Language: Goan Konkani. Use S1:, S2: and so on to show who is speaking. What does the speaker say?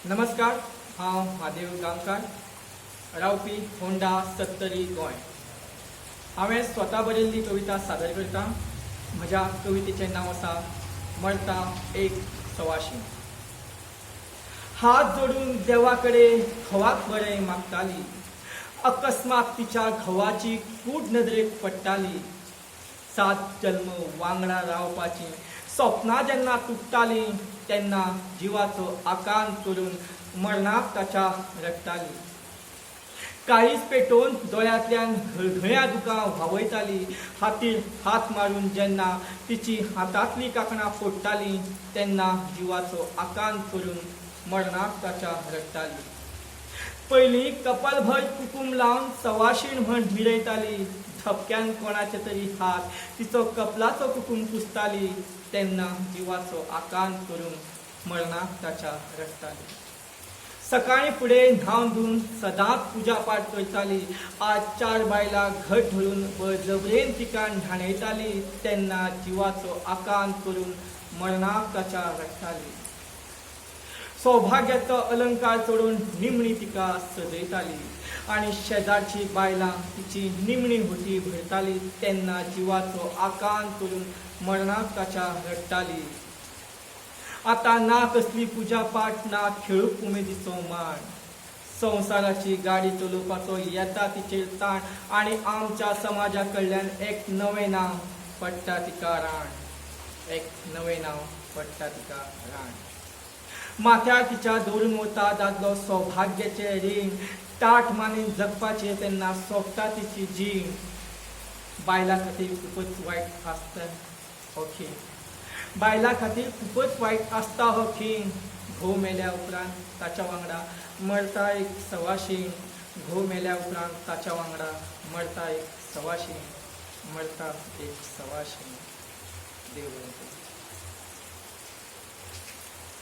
S1: नमस्कार, हांव म्हादेव गांवकार, रावपी होंडा, सत्तरी, गोंय. हांवें स्वता बरयल्ली कविता सादर करता. म्हज्या कवितेचें नांव आसा "मरता एक सवाशीण". हात जोडून देवा कडेन घोवाक बरें मागताली. अकस्मात तिच्या घोवाची कूड नदरेक पडटाली. सात जल्म वांगडा रावपाची सपनां जेन्ना तुट्टालीं, तेन्ना जिवाचो आकांत करून मरणाक ताच्या रडटाली. काळीज पेटोवन दोळ्यांतल्यान घळघळ्या दुकां व्हांवयताली. हातीर हात मारून जेन्ना तिची हातांतलीं कांकणां फोडटाली, तेन्ना जिवाचो आकांत करून मरणाक ताच्या रडटाली. पयलीं कपलभर कुकूम लावन सवाशीण म्हण मिरयताली. धपक्यान कोणाचे तरी हात तिचो कपलाचो कुकूम पुसताली, तेन्ना जिवाचो आकांत करून मरणाक ताच्या रडटाली. सकाळीं फुडें न्हावन धुवन सदांच पुजा पाठ करताली. आज चार बायलां घट धरून बळजबरेन तिका न्हाणयताली, तेन्ना जिवाचो आकांत करून मरणाक ताच्या रडटाली. सौभाग्याचो अलंकार चडोवन निमणी तिका सजयताली आनी शेजारची बायलां तिची निमणी होटी भरताली, तेन्ना जिवाचो आकांत करून मरणाक ताच्या रडटाली. आतां ना कसली पुजा पाठ, ना खेळूंक उमेदीचो माण. संवसाराची गाडी चलोवपाचो येता तिचेर ताण आनी आमच्या समाजा कडल्यान एक नवें नांव पडटा तिका, राण. एक नवें नांव पडटा तिका, राण. माथ्यार तिच्या दवरून वता दादलो सौभाग्याचें रीण. ताठ मानेन जगपाचें तेन्ना सोंपता तिची जीण. बायलां खातीर खूबच वायट आसता हो खीण. बायलां खातीर खूबच वायट आसता हो खीण. घोव मेल्या उपरांत ताच्या वांगडा मरता एक सवाशीण. घोव मेल्या उपरांत ताच्या वांगडा मरता एक सवाशीण. मरता एक सवाशीण. देव बरें करूं.